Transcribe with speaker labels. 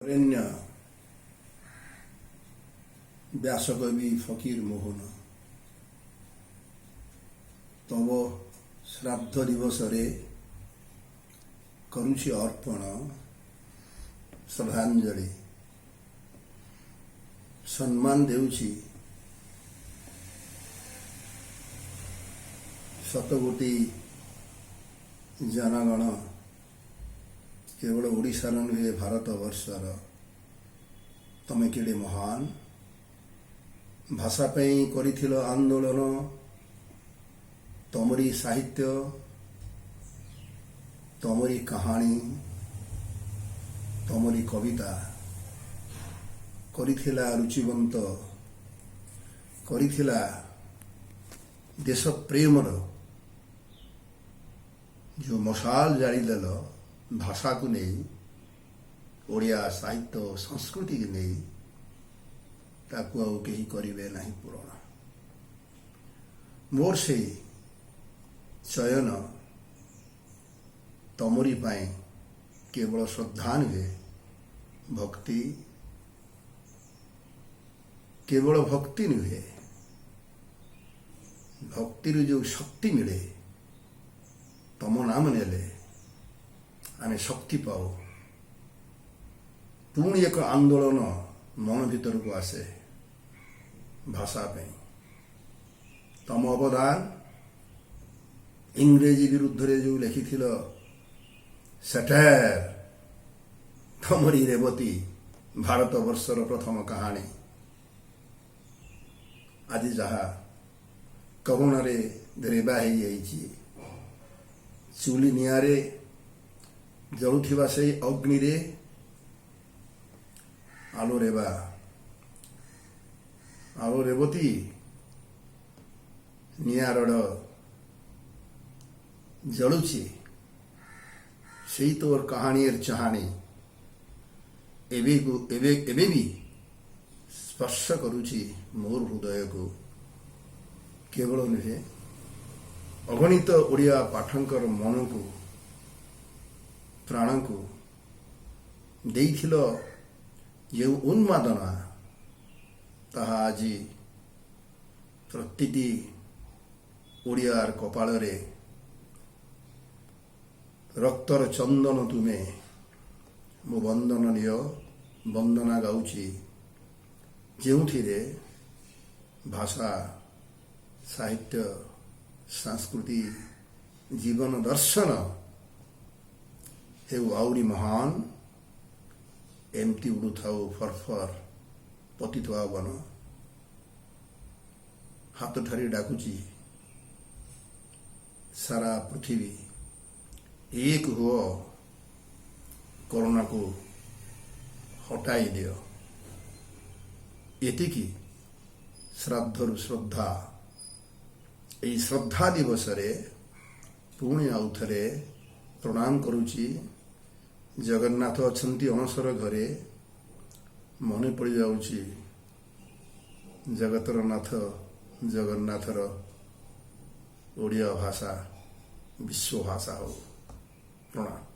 Speaker 1: ବରେଣ୍ୟ ବ୍ୟାସକବି ଫକୀର ମୋହନ, ତବ ଶ୍ରାଦ୍ଧ ଦିବସରେ କରୁଛି ଅର୍ପଣ ଶ୍ରଦ୍ଧାଞ୍ଜଳି। ସମ୍ମାନ ଦେଉଛି ଶତକୋଟି ଜନଗଣ, କେବଳ ଓଡ଼ିଶାର ନୁହେଁ, ଭାରତ ବର୍ଷର। ତମେ କେଡ଼େ ମହାନ! ଭାଷା ପାଇଁ କରିଥିଲ ଆନ୍ଦୋଳନ। ତମରି ସାହିତ୍ୟ, ତମରି କାହାଣୀ, ତମରି କବିତା କରିଥିଲା ରୁଚିବନ୍ତ, କରିଥିଲା ଦେଶପ୍ରେମର ଯେଉଁ ମଶାଲ ଜାଳିଦେଲ ଭାଷାକୁ ନେଇ, ଓଡ଼ିଆ ସାହିତ୍ୟ ଓ ସଂସ୍କୃତିକୁ ନେଇ, ତାକୁ ଆଉ କେହି କରିବେ ନାହିଁ ପୂରଣ। ମୋର ସେଇ ଚୟନ ତମରି ପାଇଁ କେବଳ ଶ୍ରଦ୍ଧା ନୁହେଁ, ଭକ୍ତି। କେବଳ ଭକ୍ତି ନୁହେଁ, ଭକ୍ତିରୁ ଯେଉଁ ଶକ୍ତି ମିଳେ, ତମ ନାମ ନେଲେ ଆମେ ଶକ୍ତି ପାଉ। ପୁଣି ଏକ ଆନ୍ଦୋଳନ ମନ ଭିତରକୁ ଆସେ ଭାଷା ପାଇଁ। ତମ ଅବଦାନ, ଇଂରେଜୀ ବିରୁଦ୍ଧରେ ଯେଉଁ ଲେଖିଥିଲ ସାଟାୟାର, ତମରି ରେବତୀ, ଭାରତ ବର୍ଷର ପ୍ରଥମ କାହାଣୀ, ଆଜି ଯାହା କରୁଣାରେ ରେବା ହେଇଯାଇଛି। ଚୁଲି ନିଆଁରେ ଜଳୁଥିବା ସେଇ ଅଗ୍ନିରେ, ଆଲୋ ରେବା, ଆଲୋ ରେବତୀ, ନିଆଁ ରଡ଼ ଜଳୁଛି। ସେଇ ତୋର କାହାଣୀର ଚାହାଣୀ ଏବେ ଏବେ ଏବେ ବି ସ୍ପର୍ଶ କରୁଛି ମୋର ହୃଦୟକୁ। କେବଳ ନୁହେଁ, ଅଗଣିତ ଓଡ଼ିଆ ପାଠକଙ୍କର ମନକୁ, ପ୍ରାଣକୁ ଦେଇଥିଲ ଯେଉଁ ଉନ୍ମାଦନା, ତାହା ଆଜି ପ୍ରତିଟି ଓଡ଼ିଆର କପାଳରେ ରକ୍ତର ଚନ୍ଦନ ତୁମେ। ମୋ ବନ୍ଦନ ନିଅ, ବନ୍ଦନା ଗାଉଛି, ଯେଉଁଥିରେ ଭାଷା, ସାହିତ୍ୟ, ସଂସ୍କୃତି, ଜୀବନ ଦର୍ଶନ ହେଉ ଆହୁରି ମହାନ। ଏମିତି ଉଡ଼ୁଥାଉ ଫରଫର ପତିତ ପାବନ। ହାତ ଠାରି ଡାକୁଛି ସାରା ପୃଥିବୀ, ଏକ ହୁଅ, କରୋନାକୁ ହଟାଇ ଦିଅ। ଏତିକି ଶ୍ରାଦ୍ଧରୁ ଶ୍ରଦ୍ଧା। ଏଇ ଶ୍ରଦ୍ଧା ଦିବସରେ ପୁଣି ଆଉଥରେ ପ୍ରଣାମ କରୁଛି। ଜଗନ୍ନାଥ ଅଛନ୍ତି ଅଣସର ଘରେ, ମନେ ପଡ଼ିଯାଉଛି ଜଗତର ନାଥ ଜଗନ୍ନାଥର ଓଡ଼ିଆ ଭାଷା ବିଶ୍ୱ ଭାଷା ହଉ। ପ୍ରଣାମ।